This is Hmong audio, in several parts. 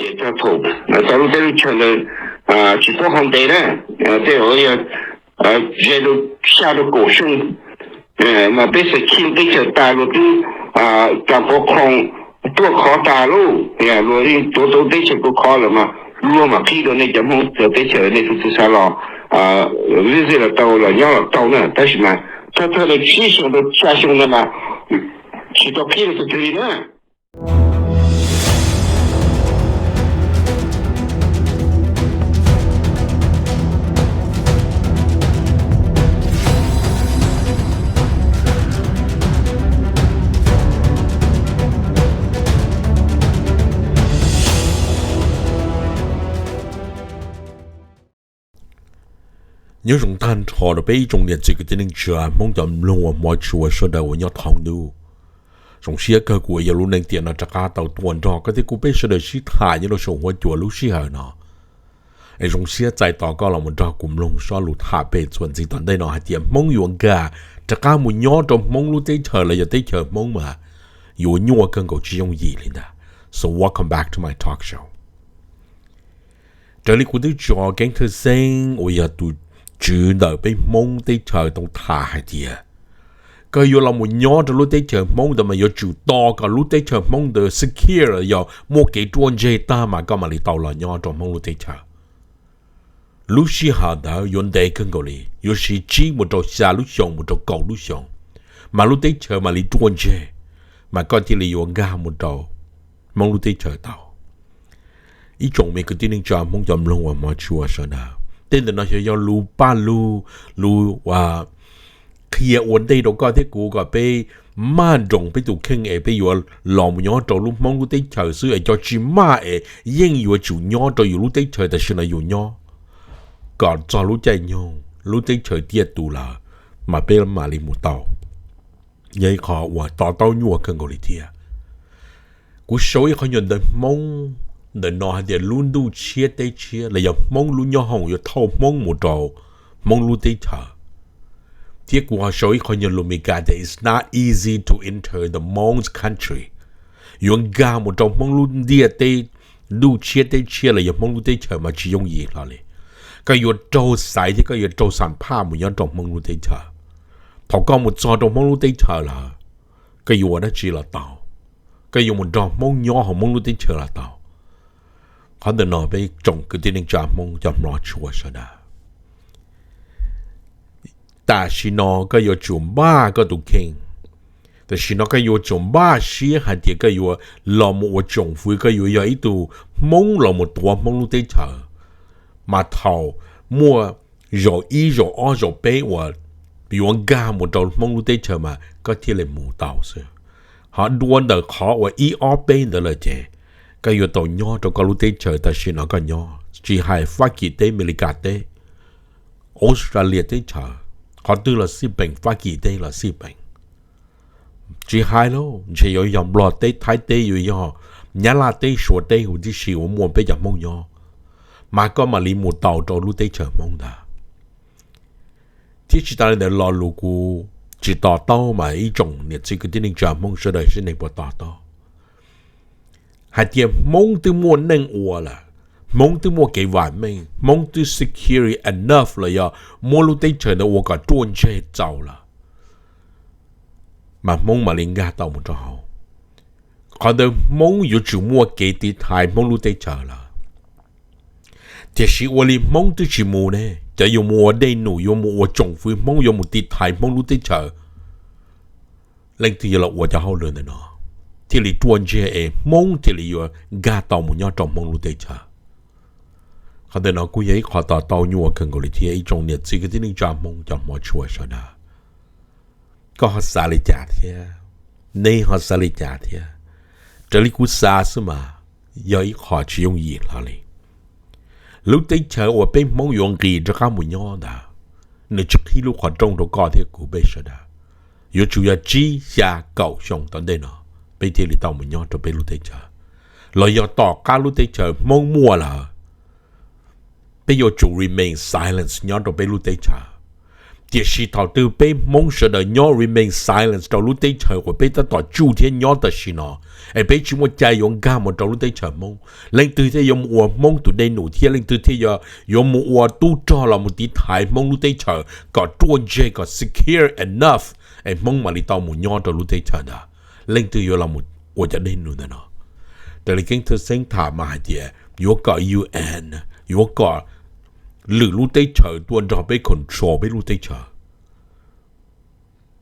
Thaum tau lub teb lub chaw ntawd tsis paub qhov ntev na, tej zaum yog ze rau xya rau kaum xyoo mas peb xav khij teb chaws tas luag twb tas pov khoom tuaj khov tas lauj, luag yeej tuav tau teb chaws khov khov lawm mas luag mam qhib rau nej cov Hmoob txawv teb chaws nej tus txawv xav los visit los tau los nyob los tau na, tab sis mas thawj thawj rau tsib xyoo rau xya xyoo ntawd mas tsis tau qhib rau tus twg li na. Nyob zoo tag nrho rau peb ib tsoom niam txiv kwv tij neej tsa Hmoob cov mloog uas hmov tshua sawv daws uas nyob thoob ntuj. Zoo siab kawg kuv uas yog lub neej tiam no rov qab tau tuaj nrog koj thiab kuv peb sawv daws sib tham nyob rau saum huab cua lub sij hawm no. Es zoo siab txais tos koj los mus nrog kuv mloog zaj lus tham pem txuas ntxiv tom ntej no hais tias Hmoob yuav nkag rov qab mus nyob rau Hmoob lub teb chaws los yog teb chaws Hmoob mas yuav nyuaj kawg nkaus tsis yooj yim li ntag. So welcome back to my talk show. Raws li kuv twb tso Keeb Thawj Xeeb uas yog tus tswv ntawm peb Hmoob teb chaws tau tham hais tias koj yuav los mus nyob rau lub teb chaws Hmoob ntawd mas yuav tsum tos kom lub teb chaws Hmoob ntawd secure los yog muaj kev ruaj ntseg tag mas koj mam li tau los nyob rau Hmoob lub teb chaws. Lub sij hawm ntawd yuav ntev kawg nkaus li, yuav siv tsib mus rau xya lub xyoos mus rau kaum lub xyoos, mas lub teb chaws mam li ruaj ntseg, mas koj thiaj li yuav nkag mus rau Hmoob lub teb chaws tau. Ib tsoom me kwv tij neej tsa Hmoob cov mloog uas hmov tshua sawv daws, tej ntawm no xyov yog lus paj lug, lus qhia ua ntej rau koj thiab kuv kom peb maj nroos peb tus kheej es peb yuav los mus nyob rau lub Hmoob lub teb chaws xwb es cov tsis maj es yeej yuav tsum nyob rau yus lub teb chaws tam sim no yus nyob, kom txog lub caij nyoog lub teb chaws tiaj tus lawm mas peb mam li mus tau. Yog ib qho uas to taub nyuaj kawg nkaus li thiab. Kuv sau ib qho nyuag ntawv Hmoob ntawm no hais tias lub ntuj tshiab teb tshiab los yog Hmoob lub nyob hoom yuav thauj Hmoob mus rau Hmoob lub teb chaws. Thiab kuv ho sau ib qho nyuag lus Meskas tias it's not easy to enter the Hmong's country. Yuav nkag mus rau Hmoob lub ntiaj teb, ntuj tshiab teb tshiab los yog Hmoob lub teb chaws mas tsis yooj yim hlo li. Koj yuav raug xaiv thiab koj yuav raug xam phaj mus nyob rau Hmoob lub teb chaws. Thaum koj mus txog rau Hmoob lub teb chaws lawm, koj yuav ua dab tsi los tau, koj yuav mus nrog Hmoob nyob hauv Hmoob lub teb chaws los tau. Qhov ntawm no peb tsoom kwv tij neej tsa Hmoob cov hmov tshua sawv daws, tam sim no koj yuav tsum npaj koj tus kheej. Tam sim no koj yuav tsum npaj siab hais tias koj yuav los mus ua tsoom fwv, koj yuav yog ib tug Hmoob los mus tuav Hmoob lub teb chaws, mas thaum muaj zaum ib zaum ob zaum peb uas yuav nkag mus rau Hmoob lub teb chaws mas koj thiaj li mus tau xwb. Ho dua ntawm qhov uas ib ob peb ntawd lawm ces koj yuav tau nyob rau koj lub teb chaws tam sim no koj nyob, tsis hais Fab Kis teb, Amelikas teb, Australia teb chaws, qhov twg los xij peem, Fab Kis teb los xij peem. Tsis hais lauj, ntshe yuav yog Nplog teb, Thaib teb, yuav yog Nyab Laj teb, Suav teb huv tib si uas muaj peb cov Hmoob nyob, mas koj mam li mus tau rau lub teb chaws Hmoob ntag. Thiab tsis tas li ntawd, lo lus kuv tsis to taub mas ib tsoom niam txiv kwv tij neej tsa Hmoob sawv daws seb nej puas to taub hais tias Hmoob twb muaj neej ua lawm, Hmoob twb muaj kev vam meej, Hmoob twb secure enough los yog muab lub teb chaws ntawd ua kom ruaj ntseg txaus lawm, mas Hmoob mam li nkag tau mus rau hauv. Qhov ntawd Hmoob yuav tsum muaj kev tiv thaiv Hmoob lub teb chaws lawm. Tiam sis ua li Hmoob twb tsis mus ne, cov yuav mus ua dej num, yuav mus ua tsoom fwv Hmoob, yuav mus tiv thaiv Hmoob lub teb chaws, leej twg yuav los ua cov hauj lwm ntawm no, thiaj li ruaj ntseg es Hmoob thiaj li yuav nkag tau mus nyob rau Hmoob lub teb chaws. Qhov ntawm no kuj yog ib qho to taub nyuaj kawg nkaus li thiab ib tsoom niam txiv kwv tij neej tsa Hmoob cov hmov tshua sawv daws. Koj ho xav li cas thiab? Neb ho xav li cas thiab? Raws li kuv xav xwb mas yog ib qho tsis yooj yim hlo li. Lub teb chaws uas peb Hmoob yuav nqis rov qab mus nyob ntawd, nws tsis qhib lub qhov rooj rau koj thiab kuv peb sawv daws. Yuav tsum yog tsib, xya, kaum xyoo tom ntej no peb thiaj li tau mus nyob rau peb lub teb chaws, los yog tom qab lub teb chaws Hmoob muaj lawm, peb yuav tsum remain silence nyob rau peb lub teb chaws. Tiam sis thaum twg peb Hmoob sawv daws nyob remain silence rau lub teb chaws uas peb tab tom tsuj thiab nyob tam sim no, es peb tsis muaj cai yuav nkag mus rau lub teb chaws Hmoob, leej twg thiaj yuav mus ua Hmoob tus dej num thiab leej twg thiaj yuav mus ua tub rog los mus tiv thaiv Hmoob lub teb chaws kom ruaj ntseg, kom secure enough, es Hmoob mam li tau mus nyob rau lub teb chaws ntawd? Leej twg yuav los ua cov dej num ntawm no? Raws li Keeb Thawj Xeeb tham mas hais tias yuav kom U N, yuav kom lwm lub teb chaws tuaj nrog peb control peb lub teb chaws,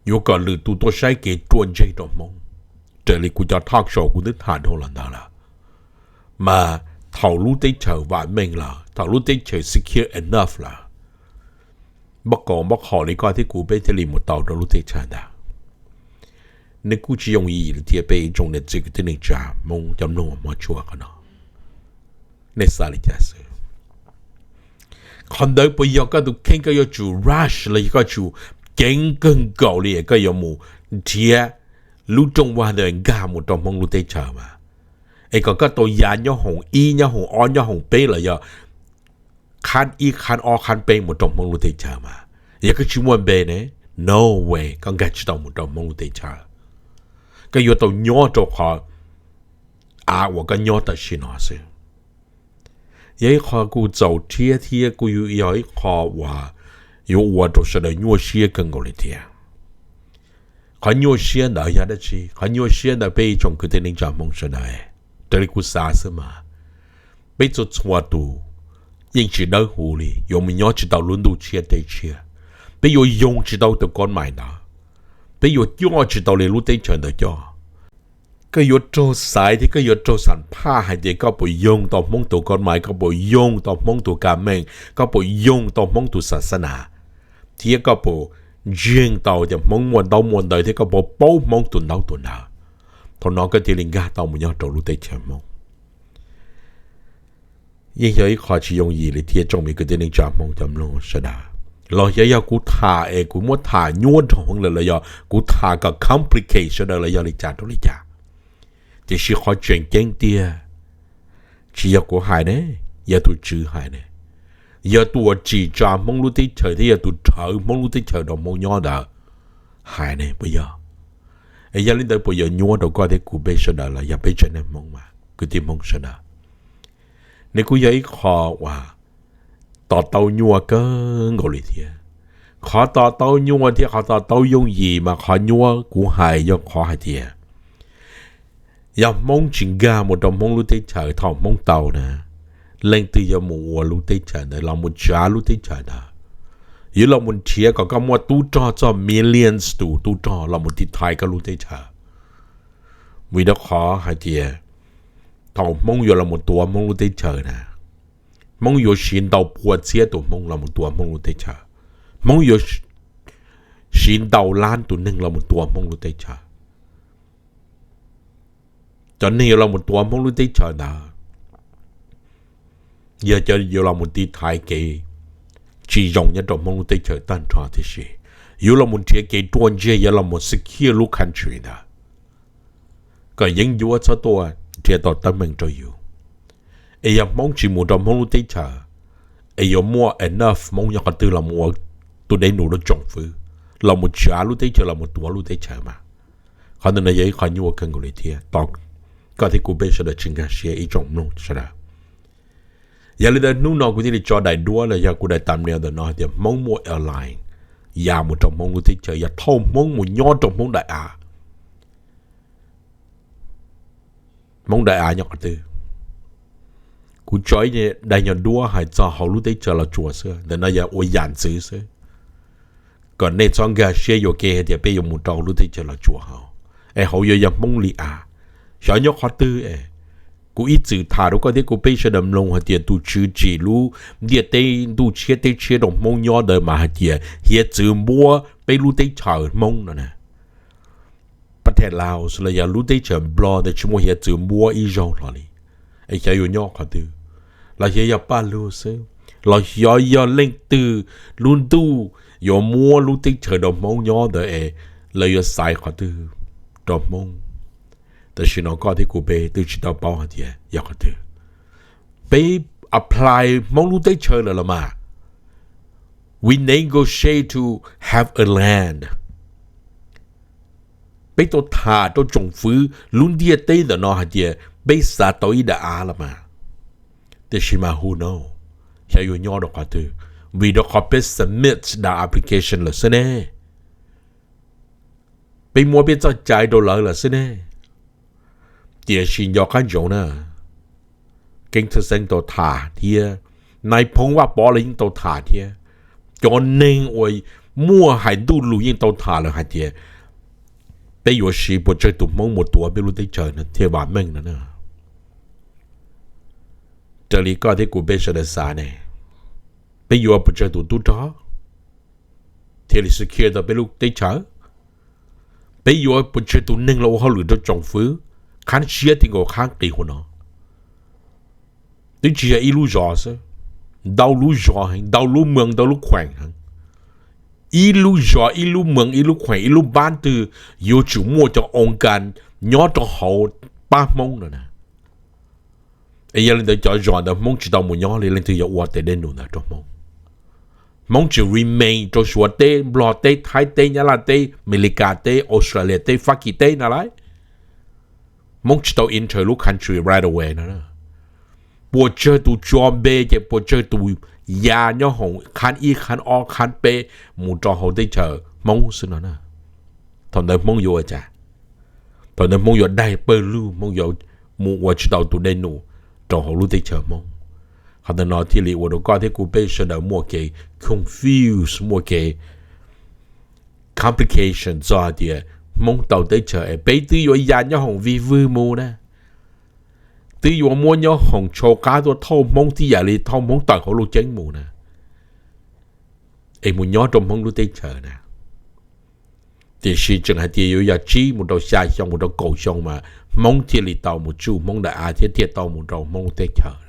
yuav kom lwm tus tuaj saib kev ruaj ntseg rau Hmoob. Raws li kuv cov talk show kuv twb tham dhau los ntawd lawm, mas thaum lub teb chaws vam meej lawm, thaum lub teb chaws secure enough lawm, npaj kaus npaj khaum li koj thiab kuv peb thiaj li mus tau rau lub teb chaws ntawd. Nws kuj tsis yooj yim li thiab peb ib tsoom niam txiv kwv tij neej tsa Hmoob cov mloog uas hmov tshua qhov no, nej xav li cas xwb? Qhov ntawd puas yog koj tus kheej? Koj yuav tsum rush los yog koj tsum ceev kawg nkaus li es koj yuav mus nrhiav lub rooj vag ntawd nkag mus rau Hmoob lub teb chaws mas, es kom koj tau ya nyob hoom ib, nyob hoom ob, nyob hoom peb los yog khab ib, khab ob, khab peb mus rau Hmoob lub teb chaws mas, yog koj tsis muaj npe ne, no way koj nkag tsis tau mus rau Hmoob lub teb chaws. Koj yuav tau nyob rau qhov av uas koj nyob tam sim no xwb. Yog ib qho kuj txaus rhiab thiab kuj yog ib qho uas yuav ua rau sawv daws nyuaj siab kawg nkaus li thiab. Qhov nyuaj siab ntawd yog dab tsi? Qhov nyuaj siab ntawd peb ib tsoom kwv tij neej tsa Hmoob sawv daws, raws li kuv xav xwb mas, peb txhua txhua tus yeej tsis dawb huv li, yuav mus nyob tsis tau lub ntuj tshiab teb tshiab. Peb yuav yoog tsis tau tus koj mais ntawd, peb yuav coj tsis tau li lub teb chaws ntawd coj. Koj yuav raug xaiv thiab koj yuav raug xam phaj hais tias koj puas yoog tau Hmoob tus koj mais, koj puas yoog tau Hmoob tus ka meej, koj puas yoog tau Hmoob tus xas xas nas, thiab koj puas ntseeg tau tias Hmoob muaj ntaub muaj ntawv thiab koj puas paub Hmoob tus ntaub tus ntawv. Thaum no koj thiaj li nkag tau mus nyob rau lub teb chaws Hmoob. Yeej yog ib qho tsis yooj yim li thiab tsoom me kwv tij neej tsa Hmoob cov mloog sawv daws. Los xyov yog kuv tham es kuv muab tham nyuaj nrog heev lawm los yog kuv tham kom complicate sawv daws los yog li cas rau li cas. Tiam sis qhov tseem ceeb tiag, tsis yog kuv hais ne, yog tus Tswv hais ne, yog tus uas tsim tsa Hmoob lub teb chaws thiab yog tus rhawv Hmoob lub teb chaws rau Hmoob nyob ntawd hais ne puas yog? Es yog li ntawd puas yuav nyuaj rau koj thiab kuv peb sawv daws los yog peb tsev neeg Hmoob mas kwv tij Hmoob sawv daws? Nws kuj yog ib qho uas to taub nyuaj kawg nkaus li thiab. Qhov to taub nyuaj thiab qhov to taub yooj yim mas qhov nyuaj kuv hais yog qhov hais tias yog Hmoob tsis nkag mus rau Hmoob lub teb chaws thaum Hmoob tau na, leej twg yuav mus ua lub teb chaws ntawd los mus tsav lub teb chaws ntawd? Yuav los mus nrhiav kom koj muaj tub rog txog millions tus tub rog los mus tiv thaiv koj lub teb chaws. Vim rau qhov hais tias thaum Hmoob yuav los mus tuav Hmoob lub teb chaws na, Hmoob yuav siv ntau pua txhiab tus Hmoob los mus tuav Hmoob lub teb chaws. Hmoob yuav siv ntau lab tus neeg los mus tuav Hmoob lub teb chaws. Cov neeg yuav los mus tuav Hmoob lub teb chaws ntawd yog cov yuav los mus tiv thaiv kev tsis zoo nyob rau Hmoob lub teb chaws tag nrho tib si. Yuav los mus nrhiav kev ruaj ntseg, yuav los mus secure lub country ntawd kom yeeb ncuab txhob tuaj nrhiav tau teeb meem rau yus. Es yog Hmoob tsis mus rau Hmoob lub teb chaws, es yuav muaj enough Hmoob nyob qhov twg los mus ua tus dev num rau tsoom fwv, los mus tsav lub teb chaws los mus tuav lub teb chaws mas? Qhov ntawm no yog ib qho nyuaj kawg nkaus li thiab, koj thiab kuv peb sawv daws tsis nkag siab ib tsoom mloog sawv daws. Yog li ntawd hnub no kuv thiaj li tso daim duab los yog kuv daim thumbnail ntawm no hais tias Hmoob muaj ally ya mus rau Hmoob lub teb chaws, yog thauj Hmoob mus nyob rau Hmoob daim av. Hmoob daim av nyob qhov twg? Kuv tso ib daim nyuag duab hais txog hauv lub teb chaws Los Tsuas xwb, ntawm no yog ua yam ntxwv xwb, kom nej txhob nkag siab yuam kev hais tias peb yuav mus rau lub teb chaws Los Tsuas hauv, es hauv yuav yog Hmoob li av. Xyov nyob qhov twg es. Kuv ib txwm tham rau koj thiab kuv peb sawv daws mloog hais tias tus Tswv tsim lub ntiaj teb ntuj tshiab teb tshiab rau Hmoob nyob ntawd mas hais tias hiav txwv npuab peb lub teb chaws Hmoob no na. Pab them Laos los yog lub teb chaws Nplog ntawd tsis muaj hiav txwv npuab ib zaug hlo li, es xyov yuav nyob qhov twg, los xyov yog Paj Lug xwb, los xyov yog leej twg lub ntuj yuav muab lub teb chaws rau Hmoob nyob ntawd es lawv yuav xaiv qhov twg rau Hmoob. Tam sim no koj thiab kuv peb twb tsis tau paub hais tias yog qhov twg. Peb apply Hmoob lub teb chaws lawm los mas, We negotiate to have a land. Peb tau tham rau tsoom fwv lub ntiaj teb ntawm no hais tias peb xav tau ib daim av los mas. Tiam sis mas who knows, xyov yuav nyob rau qhov twg, vim rau qhov peb submit daim application lawm xwb ne. Peb muab peb txoj cai rau lawv lawm xwb ne. Tiam sis nco qab ntsoov na, Keeb Thawj Xeeb tau tham thiab, Nais Phoo Vaj Pov los yeej tau tham thiab, cov neeg uas muaj hais ntuj lus yeej tau tham lawm hais tias peb yuav siv puas tsawg tus Hmoob mus tuav peb lub teb chaws no thiaj vam meej no na. Raws li koj thiab kuv peb sawv daws xav ne, peb yuav puas tsawg tus tub rog thiaj li secure tau peb lub teb chaws? Peb yuav puas tsawg tus neeg los ua hauj lwm rau tsoom fwv khab siab thiab nkaus khab qis hauv no? Twb tsis yog ib lub zos xwb, ntau lub zos heev, ntau lub moos, ntau lub khueem heev. Ib lub zos, ib lub moos, ib lub khueem, ib lub npab twg yuav tsum muaj cov oo kas nyob rau hauv pab Hmoob no na. Es yog li ntawd cov zos ntawd Hmoob tsis tau mus nyob li, leej twg yuav ua tes dej num ntawd rau Hmoob? Hmoob tsis remain rau Suav teb, Nplog teb, Thaib teb, Nyab Laj teb, Amelikas teb, Australia teb, Fab Kis teb no lauj. Hmoob tsis tau enter lub country right away no. Puas tsawg tus tso npe ces puas tsawg tus ya nyob hoom khab ib, khab ob, khab peb mus rau hauv teb chaws Hmoob xwb no na. Thaum ntawd Hmoob yuav ua cas? Thaum ntawd Hmoob yuav daig pawg lug, Hmoob yuav mus ua tsis tau tus dej num rau hauv lub teb chaws Hmoob. Qhov ntawm no thiaj li ua rau koj thiab kuv peb sawv daws muaj kev confuse, muaj kev complication txog hais tias Hmoob tau teb chaws es peb twb yuav ya nyob hoom vij vwg mus na, twb yuav muab nyob hoom tshau qab tuaj thauj Hmoob tib yam li thauj Hmoob tawm hauv Looj Ceeb mus na, es mus nyob rau Hmoob lub teb chaws na. Tiam sis tseem hais tias yuav yog tsib mus rau xya xyoo mus rau kaum xyoo mas Hmoob thiaj li tau mus tsuj Hmoob daim av thiab thiaj tau mus rau Hmoob lub teb chaws.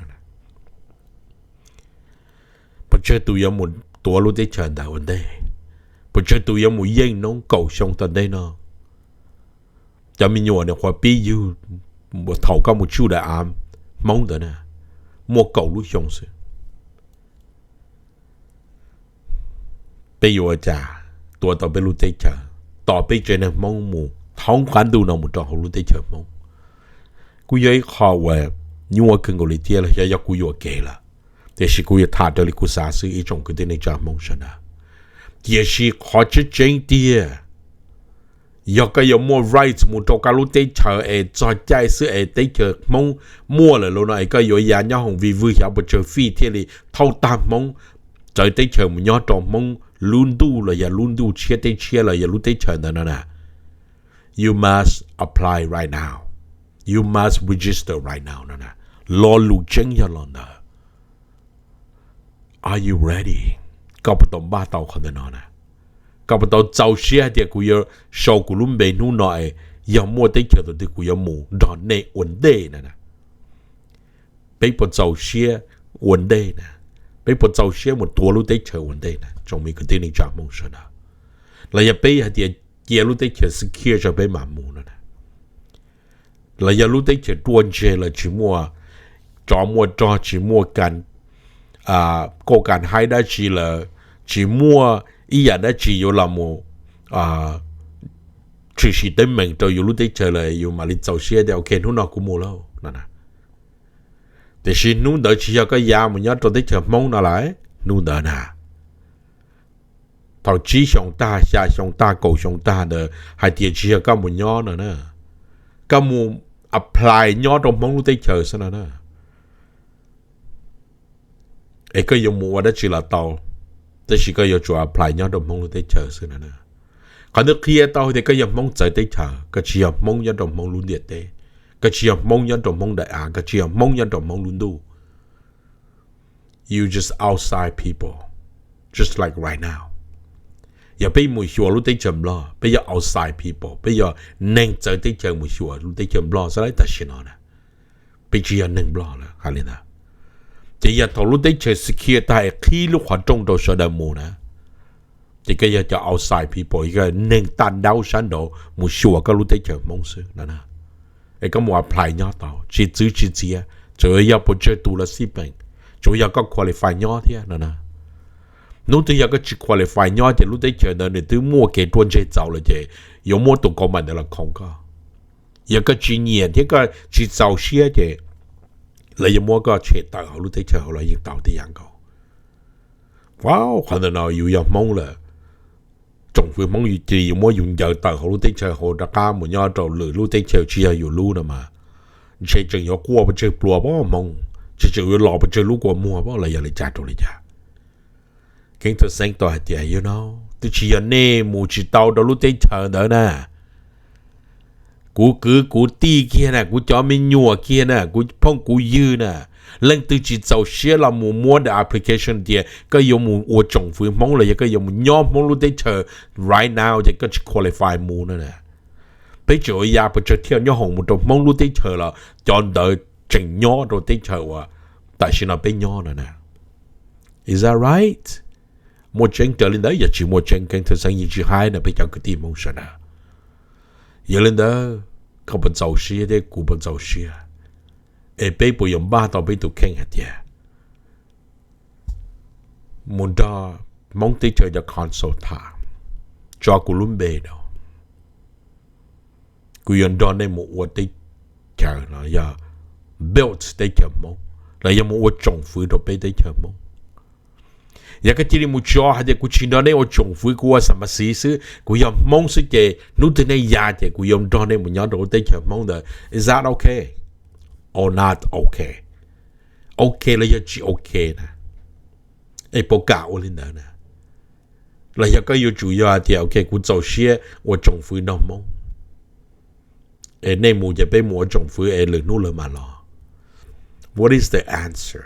Puas tsawg tus yuav mus tuav lub teb chaws ntawd ua ntej? Puas tsawg tus yuav mus yeej noob kaum xyoo tom ntej no? Cov me nyuam nws qhuav pib yug thaum koj mus tsuj daim av Hmoob ntawd na, muaj kaum lub xyoo xwb. Peb yuav ua cas tuav tau peb lub teb chaws, tos peb tsev neeg Hmoob mus thoob qab ntuj no mus rau hauv lub teb chaws Hmoob? Kuj yog ib qho uas nyuaj kawg nkaus li thiab los xyov yog kuv yuam kev lawm, tiam sis kuv yuav tham raws li kuv xav xwb ib tsoom kwv tij neej tsa Hmoob sawv daws. Tiam sis qhov tseeb tseeb tiag, yog koj yuav muaj rights mus rau koj lub teb chaws es txog caij xwb es teb chaws Hmoob muaj lawm los no es koj yuav ya nyob hoom vij vwg xyov puas tsawg fij thiaj li thauj tag Hmoob txawv teb chaws mus nyob rau Hmoob lub ntuj los yog lub ntuj tshiab teb tshiab los yog lub teb chaws ntawd no na. You must apply right now. You must register right now no na. Lo lus tseeb yog lo ntawd. Are you ready? Koj puas tau npaj tau qhov ntawm no na? Koj puas tau txaus siab hais tias kuv yuav sau kuv lub npe hnub no es yog muaj teb chaws thaum twg kuv yuav mus nrog nej ua ntej na? Peb puas txaus siab ua ntej na? Peb puas txaus siab mus tuav lub teb chaws ua ntej na tsoom me kwv tij neej tsa Hmoob sawv daws? Los yog peb hais tias cia lub teb chaws secure rau peb mam mus no na? Los yog lub teb chaws ruaj ntseg lawm tsis muaj tsov muaj rog, tsis muaj kauj kas haib dab tsi lawm, tsis muaj ib yam dab tsi yuav los mus tshwm sim teeb meem rau yus lub teb chaws lawm yus mam li txaus siab tias ok hnub no kuv mus lauj no na. Tiam sis hnub ntawd tsis yog koj ya mus nyob rau teb chaws Hmoob no lawm hnub ntawd na. Thaum tsib xyoo tag, xya xyoo tag, kaum xyoo tag ntawd hais tias tsis yog koj mus nyob no na, koj mus apply nyob rau Hmoob lub teb chaws xwb no na. Es koj yuav mus ua dab tsi los tau, tab sis koj yuav tsum apply nyob rau Hmoob lub teb chaws xwb no na. Qhov ntawd qhia tau tias koj yog Hmoob txawv teb chaws, koj tsis yog Hmoob nyob rau Hmoob lub ntiaj teb, koj tsis yog Hmoob nyob rau Hmoob daim av, koj tsis yog Hmoob nyob rau Hmoob lub ntuj. You just outside people, just like right now. Yog peb mus xyuas lub teb chaws Nplog, peb yog outside people, peb yog neeg txawv teb chaws mus xyuas lub teb chaws Nplog xwb lawm tam sim no na. Peb tsis yog neeg Nplog lawm hais li ntawd. Ces yog thaum lub teb chaws secure tag es qhib lub qhov rooj rau sawv daws mus na, ces koj yog cov outside people, yog neeg tag nraub sab nraud mus xyuas koj lub teb chaws Hmoob xwb no na. Es koj mus apply nyob tau tsis txwv tsis txiav, tsuas yog puas tsawg tus los xij peem, tsuas yog koj qualify nyob thiab no na. Hnub twg yog koj tsis qualify nyob ces lub teb chaws ntawd nws twb muaj kev ruaj ntseg txaus lawm ces yuav muab tus kaus maim ntawd los khoov koj. Yog koj tsis nyiam thiab koj tsis txaus siab ces lawv yuav muab koj tshem tawm hauv lub teb chaws hauv los yeej tau tib yam nkaus. Qhov ntawm no yus yog Hmoob lawm, tsoom fwv Hmoob yus cia li yuav muab yus ncaws tawm hauv lub teb chaws hauv rov qab mus nyob rau lwm lub teb chaws tsis yog yus lub no mas, ntshe tseem yuav quaj pes tsawg pluas pab Hmoob, ntshe tseem yuav los pes tsawg lub kua muag pab los yog li cas rau li cas. Keeb Thawj Xeeb tau hais tias, yog no twb tsis yog nej mus tsis tau rau lub teb chaws ntawd na, kuv kwv kuv tij kiag na, kuv cov me nyuam kiag na, kuv phooj kuv ywg na, leej twg tsis txaus siab los mus muab the application tias koj yuav mus ua tsoom fwv Hmoob los yog koj yuav mus nyob Hmoob lub teb chaws right now ces koj tsis qualify mus no na. Peb tseem ua ya pes tsawg thiaj nyob hoom mus rau Hmoob lub teb chaws los cov ntawd tseem nyob rau teb chaws uas tam sim no peb nyob no na. Is that right? Muaj tseeb raws li ntawd yog tsis muaj tseeb Keeb Thawj Xeeb yeej tsis hais no peb cov kwv tij Hmoob sawv daws. Yog li ntawd, koj puas txaus siab thiab kuv puas txaus siab es peb puas yuav npaj tau peb tus kheej hais tias mus nrog Hmoob teb chaws cov council tham, tso kuv lub npe rau, kuv yuav nrog nej mus ua teb chaws los yog build teb chaws Hmoob los yog mus ua tsoom fwv rau peb teb chaws Hmoob. Yog koj cia li mus tso hais tias kuv tsis nrog nej ua tsoom fwv, kuv ua xam mas xiv xwb, kuv yog Hmoob xwb ces hnub twg nej ya ces kuv yuav nrog nej mus nyob rau teb chaws Hmoob ntawd, is that okay or not okay? Ok los yog tsis ok na? Es puas kam ua li ntawd na? Los yog koj yuav tsum yog hais tias ok kuv txaus siab ua tsoom fwv nrog Hmoob, es nej mus ces peb mus ua tsoom fwv es lwm hnub lawv mam los. What is the answer?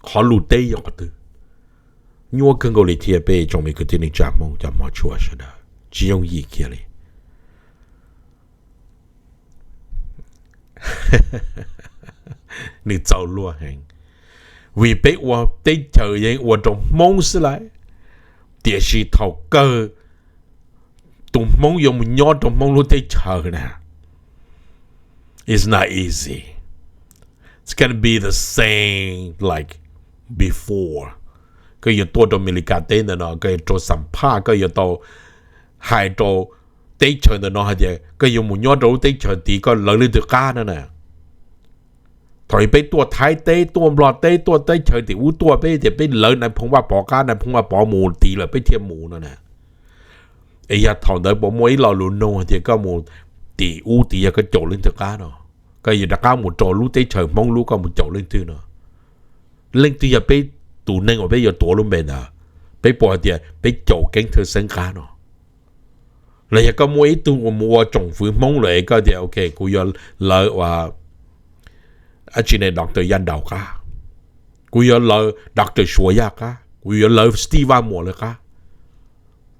Qhov lus teb yog qhov twg? Nyuaj kawg nkaus li thiab peb tsoom me kwv tij neej tsa Hmoob cov hmov tshua sawv daws, tsis yooj yim kiag li. Nws txaus luag heev, vim peb ua teb chaws yeej ua rau Hmoob xwb lawm, tiam sis thaum kawg tus Hmoob yuav mus nyob rau Hmoob lub teb chaws na, it's not easy. It's gonna be the same like before. Koj yuav tuaj rau Amelikas teb ntawm no, koj yuav rau xam phaj, koj yuav tau hais rau teb chaws ntawm no hais tias koj yuav mus nyob rau lub teb chaws tid koj lawv leej twg qab no na. Thaum peb tuaj Thaib teb, tuaj Nplog teb, tuaj teb chaws tim ub tuaj, peb tias peb lawv Nais Phoo Vaj Pov qab, Nais Phoo Vaj Pov mus tid lawm peb thiaj mus no na. Es yog thaum ntawd puas muaj ib lo lus nug hais tias koj mus tim ub tid yog koj caum leej twg qab no? Koj yuav rov qab mus rau lub teb chaws Hmoob lub koj mus caum leej twg no? Leej twg yog peb tus neeg uas peb yuav tuav lub npe ntawd? Peb puas hais tias peb caum Keeb Thawj Xeeb qab no? Los yog koj muaj ib tug uas mus ua tsoom fwv Hmoob lawm es koj tias ok kuv yuav lawv ua dab tsi ne, Doctor Yaj Nraus qab, kuv yuav lawv Doctor Suav Yaj qab, kuv yuav lawv Steve Vaj Muas lawv qab,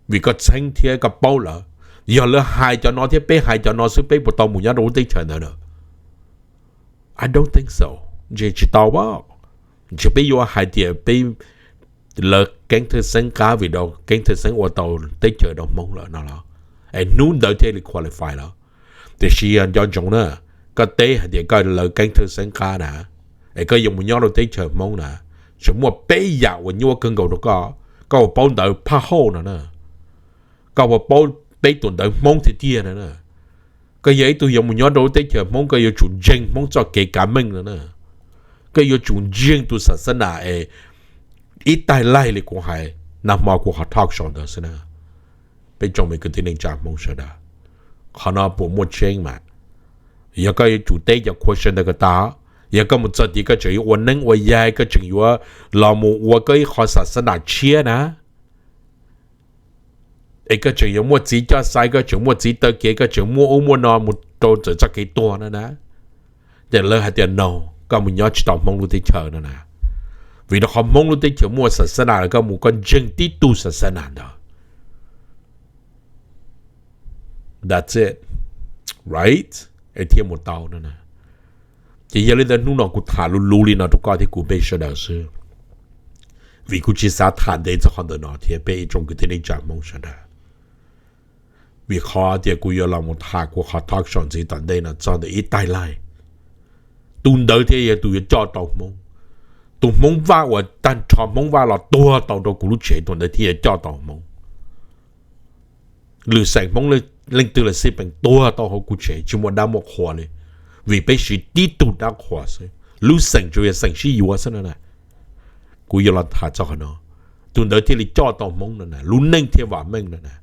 vim koj txheeb thiab koj paub lawv. Yog lawv hais cov no thiab peb hais cov no xwb peb puas tau mus nyob rau lub teb chaws ntawd na? I don't think so. Ntshe tsis tau pab. Ntshe peb yuav hais tias peb lawv Keeb Thawj Xeeb qab vim rau Keeb Thawj Xeeb ua tau teb chaws rau Hmoob lawm no los, es hnub ntawd thiaj li qualify lawm. Tiam sis yog nco ntsoov na, koj teb hais tias koj lawv Keeb Thawj Xeeb qab na, es koj yuav mus nyob rau teb chaws Hmoob na, tseem muaj peb yam uas nyuaj kawg nkaus rau koj. Koj puas paub ntawv phaj hauj no na? Koj puas paub peb tus ntawv Hmoob tiag tiag no na? Koj yog ib tug yuav mus nyob rau lub teb chaws Hmoob koj yuav tsum ntseeg Hmoob txoj kev kav meej no na. Koj yuav tsum ntseeg tus xav xab nam es ib taig laig li kuv hais nag hmo kuv qhov talk show ntawd xwb na. Peb tsoom me kwv tij neej tsa Hmoob sawv daws, qhov no puas muaj tseeb mas? Yog koj yuav tsum teb cov question ntawd kom tas, yog koj mus txog tid koj tseem yuav ua neeb ua yaig, koj tseem yuav los mus ua koj ib qho xav xab nam tshiab na, es koj tseem yuav muaj txiv coj xai, koj tseem muaj txiv taw kev, koj tseem muaj ub muaj no mus rau ntawm txoj kev tuag no na, ces lawv hais tias no, koj mus nyob tsis tau Hmoob lub teb chaws no na. Vim rau qhov Hmoob lub teb chaws muaj xav xab nam los koj mus koj ntseeg tib tug xav xab nam ntawd. That's it, right? Es thiaj mus tau no na. Ces yog li ntawd hnub no kuv tham luv luv li no rau koj thiab kuv peb sawv daws xwb, vim kuv tsis xav tham ntev txog qhov ntawm no thiab peb ib tsoom kwv tij neej tsa Hmoob sawv daws. Vim qhov tias kuv yuav los mus tham kuv qhov talk show ntxiv tom ntej no txog ntawm ib taig laig, tus ntawd thiaj yog tus yuav coj tau Hmoob. Tus Hmoob Vaj uas tag nrho Hmoob Vaj los tuag tau rau kuv lub tsev, tus ntawd thiaj yuav coj tau Hmoob. Lwm xeem Hmoob leej twg los xij peem tuag tau hauv kuv tsev, tsis muaj dab muaj qhua li, vim peb siv tib tug dab qhua xwb, lub xeem tsuas yog xeem sib yuav xwb no na. Kuv yuav los tham txog qhov no, tus ntawd thiaj li coj tau Hmoob no na, lub neej thiaj vam meej no na.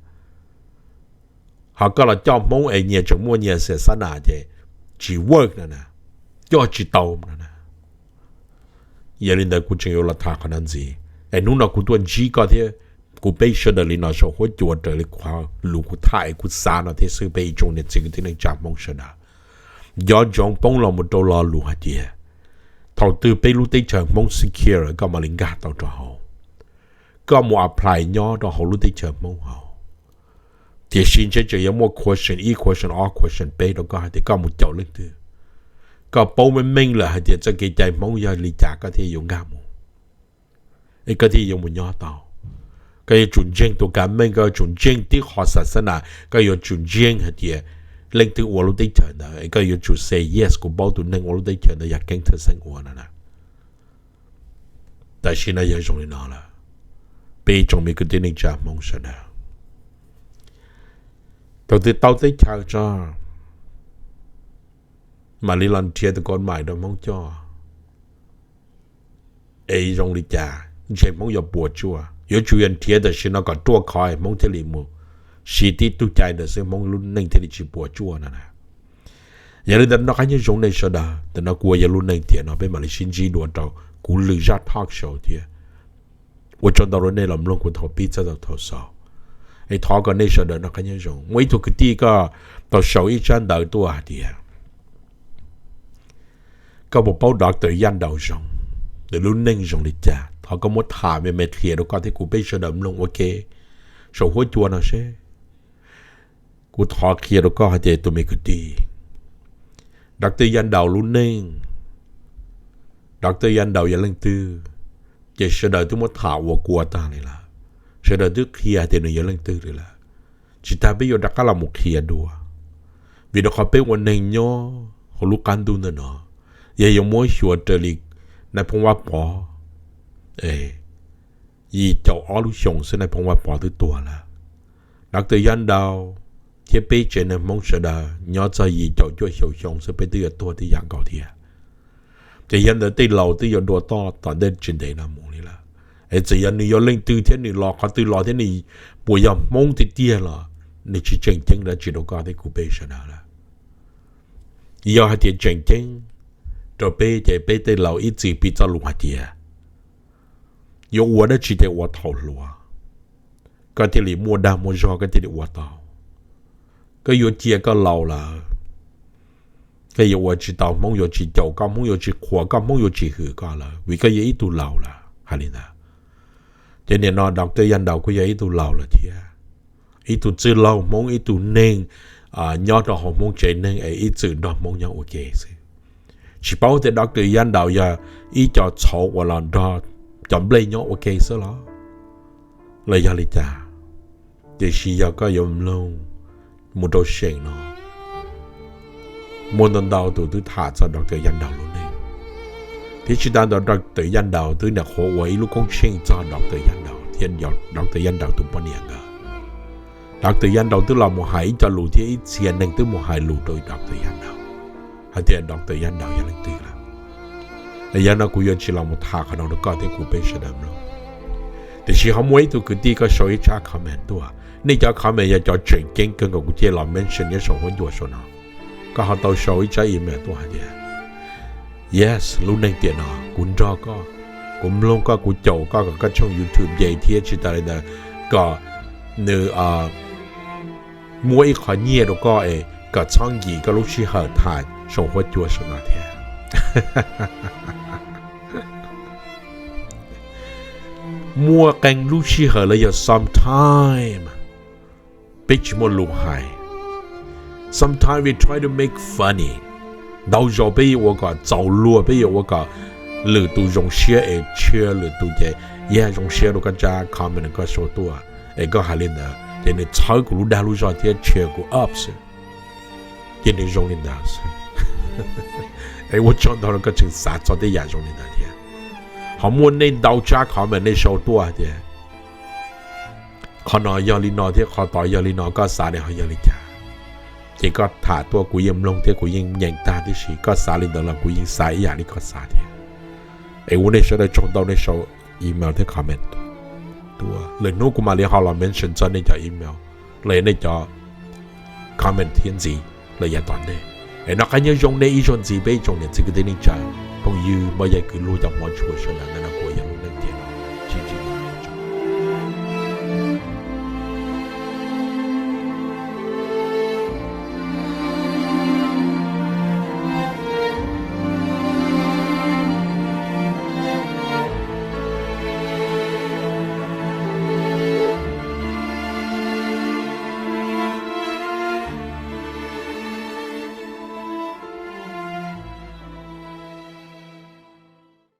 Ho koj los coj Hmoob es nyias tseem muaj nyias xia xab nas ces tsis work no na, coj tsis tau no na. Yog li ntawd kuv tseem yuav los tham qhov no ntxiv, es hnub no kuv tuaj ntsib koj thiab kuv peb sawv daws li no saum huab cua raws li qhov lus kuv tham es kuv xav no thiab xwb peb ib tsoom niam txiv kwv tij neej tsa Hmoob sawv daws. Nco ntsoov poob los mus rau lo lus hais tias thaum twg peb lub teb chaws Hmoob secure lawm koj mam li nkag tau rau hauv, koj mus apply nyob rau hauv lub teb chaws Hmoob hauv. Tiam sis ntshe tseem yuav muaj question ib, question ob, question peb rau koj hais tias koj mus caum leej twg, koj paub meej meej lawm hais tias txoj kev cai Hmoob yog li cas koj thiaj yuav nkag mus, es koj thiaj yuav mus nyob tau. Koj yuav tsum ntseeg tus kav meej, koj yuav tsum ntseeg tib qho xav xab nas, koj yuav tsum ntseeg hais tias leej twg ua lub teb chaws ntawd, es koj yuav tsum say yes kuv paub tus neeg ua lub teb chaws ntawd yog Keeb Thawj Xeeb ua no na. Tam sim no yog zoo li no lawm, peb tsoom me kwv tij neej tsa Hmoob sawv daws, thaum twg tau teb chaws tso mam li los nrhiav tus kaus mais rau Hmoob coj. Es zoo li cas ntshe Hmoob yuav puas tsuaj, yuav tsum yog nrhiav tam sim no kom ruaj khov Hmoob thiaj li mus siv tib tug cai ntawd xwb Hmoob lub neej thiaj li tsis puas tsuaj no na. Yog li ntawd noj qab nyob zoo nej sawv daws, ntawm no kuv ua yog lub neej tiam no peb mam li sib ntsib dua rau kuv lwm zaj talk show thiab. Ua tsaug ntau rau nej los mloog kuv thaum pib txog thaum xaus. Es thov kom nej sawv daws noj qab nyob zoo. Muaj ib tug kwv tij koj tau sau ib tsab ntawv tuaj hais tias koj puas paub Doctor Yaj Nraus Zoov, nws lub neej zoo li cas, thov koj muab tham me me qhia rau koj thiab kuv peb sawv daws mloog ua ke saum huab cua no seb. Kuv thov qhia rau koj hais tias tus me kwv tij, Doctor Yaj Nraus lub neej, Doctor Yaj Nraus yog leej twg, ces sawv daws twb muab tham ua kua tag li lawm, sawv daws twb qhia hais tias nws yog leej twg li lawm. Tsis tas peb yuav rov qab los mus qhia dua, vim rau qhov peb ua neeg nyob hauv lub qab ntuj ntawm no, yog yuav muab xyuas raws li Nais Phoo Vaj Pov, yim caum ob lub xyoos xwb Nais Phoo Vaj Pov twb tuag lawm. Doctor Yaj Nraus thiab peb tsev neeg Hmoob sawv daws nyob txog yim caum cuaj xyoo xyoo xwb peb twb yuav tuag tib yam nkaus thiab. Ces yog ntawd tej laus twb yuav dua toj tom ntej tsis ntev no mus li lawm. Es txawm yog nws yog leej twg thiab nws los qhov twg los thiab nws puas yog Hmoob tiag tiag los nws tsis tseem ceeb dab tsi rau koj thiab kuv peb sawv daws lawm. Yog hais tias tseem ceeb rau peb ces peb tej laus ib txwm piv txoj lus hais tias yuav ua dab tsi ces ua thaum hluas, koj thiaj li muaj dag muaj zog koj thiaj li ua tau. Koj yuav cia koj laus lawm, koj yuav ua tsis tau, Hmoob yuav tsis caum koj, Hmoob yuav tsis qhuas koj, Hmoob yuav tsis hwm koj lawm vim koj yog ib tug laus lawm hais li ntawd. Ces nim no Doctor Yaj Nraus kuj yog ib tug laus lawm thiab, ib tug txwj laug Hmoob, ib tug neeg nyob rau hauv Hmoob tsev neeg es ib txwm nrog Hmoob nyob ua ke xwb. Tsis paub tias Doctor Yaj Nraus yog ib co txhauv uas los nrog cov nplej nyob ua ke xwb los, los yog li cas. Tiam sis yog koj yuav mloog mus rau seem no, muaj ntau ntau tus twb tham txog Doctor Yaj Nraus lub neej, thiab tsis tas ntawd Doctor Yaj Nraus twb nyuam qhuav ua ib lub koob tsheej txog Doctor Yaj Nraus thiab Doctor Yaj Nraus tus poj niam nkawd. Doctor Yaj Nraus twb los mus hais ib co lus thiab ib txhia neeg twb mus hais lus rau Doctor Yaj Nraus hais tias Doctor Yaj Nraus yog leej twg lawm. Yog no kuv yuav tsis los mus tham qhov no rau koj thiab kuv peb sawv daws mloog. Tiam sis ho muaj ib tug kwv tij koj sau ib tsab comment tuaj, nej cov comment yog cov tseem ceeb kawg nkaus kuv thiaj los mention nyob saum huab cua saum no. Koj ho tau sau ib tsab email tuaj hais tias, yes, lub neej tiam no kuv nrog koj, kuv mloog koj, kuv caum koj kom koj tshooj YouTube nce thiab tsis tas li ntawd kom nws muab ib qho nyiaj rau koj es kom txhob nkim koj lub sij hawm tham saum huab cua saum no thiab. Muaj qee lub sij hawm los yog sometime peb tsis muaj lus hais. Sometimes we try to make funny. Ntau zaus peb yuav ua kom txaus luag, peb yuav ua kom lwm tus zoo siab es cheer lwm tus ces, yog zoo siab rau koj tsab comment koj sau tuaj es koj hais li ntawd ces nws txhawb kuv lub dag lub zog thiab cheer kuv up xwb. Ces nws zoo li ntawd xwb. Es ua tsaug ntau rau koj tseem xav txog tej yam zoo li ntawd thiab. Ho muaj nej ntau tsab comment nej sau tuaj tias qhov no yog li no thiab qhov tod yog li no, koj xav li ho yog li cas, ces koj tham tuaj kuv yeej mloog thiab kuv yeej nyeem tag tib si. Koj xav li ntawd los kuv yeej xav ib yam li koj xav thiab. Es ua nej sawv daws tsaug ntau nej sau email thiab comment tuaj, lwm hnub kuv mam li ho los mention txog nej cov email los yog nej cov comment thiab ntxiv los yav tom ntej. Es noj qab nyob zoo nej ib zaug ntxiv peb ib tsoom niam txiv kwv tij neej tsa, phooj ywg moj yaj kwv luag cov hmov tshua sawv daws ntawm no.